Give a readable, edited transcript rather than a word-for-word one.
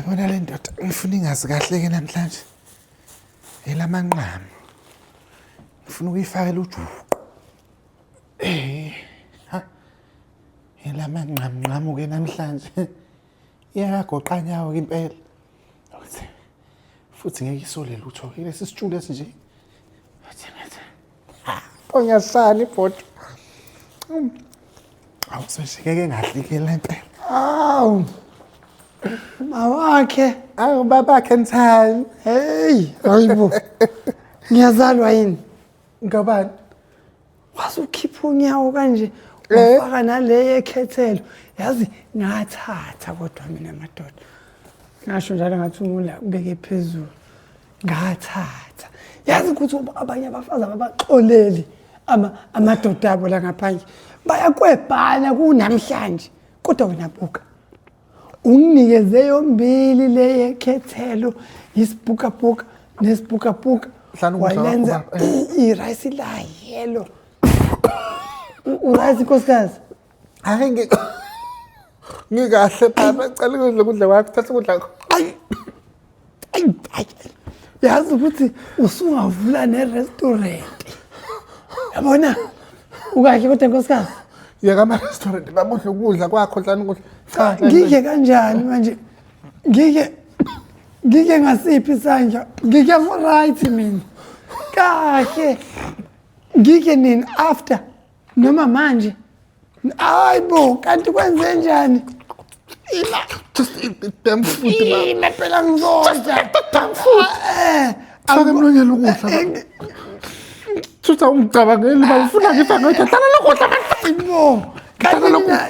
Yabona le ndoda ngifuna ingazi kahle-ke namhlanje. Elamanqamu. Ngifuna ukuyifakela ujuqu. Eh. Ha. Elamanqamu-ke namhlanje. Iyakagoqanyawo-ke impela. Ukuthi futhi ngeke isole lutho-ke lesi sitshulu esinje. Athi ngathi. Ha, onyasana ibhodo. Awu seshikeke ngahlikela impela. Awu. Mawakhe. Awu babakhe nthani. Hey, hayibo. Ngiyazalwa yini? Ngabani? Waze ukhipha unyawo kanje. Eh. Wafaka nale yekhethelo. Yazi ngathatha kodwa mina madoda. Ngasho njalo ngathi umula ubeke phezulu. Ngathatha. Yazi ukuthi abanye abafazi ababaxoleli ama amadoda abo la ngaphandle. Bayakwebhana kunamhlanje. Kodwa wena buka. Unginikeze yombili le yekhethelo isibhukabhuka nesibhukabhuka. Hlala ukudla kwakho, Walenza baba. i-rice la yellow. Urice nkosikazi. Hayi ngikahle baba, cela ukudla ukudla kwakho, thatha ukudla kwakho. Ayi. Ayi, ayi. Yazi ukuthi usungavula ne-restaurant. Yabona? Ukahle kodwa nkosikazi. Yeka ama-restaurant baba udla ukudla kwakho, hlala ukudla. Cha, Ngidle kanjani manje? Ngidle ngasiphi isandla? Ngidle for right mina. Kahle. Ngidle nini after noma manje? Hayi bo, kanti kwenze njani? Ila Just eat the damn food baba. Ila phela ngizodla. Damn food. Eh, Faka emlonyeni ukudla. Baba. Thutha ungicabangeli baba, ufuna ngifa ngedwa. Hlala lokudla man. Hayibo. Kanti Hlala lokudla. mina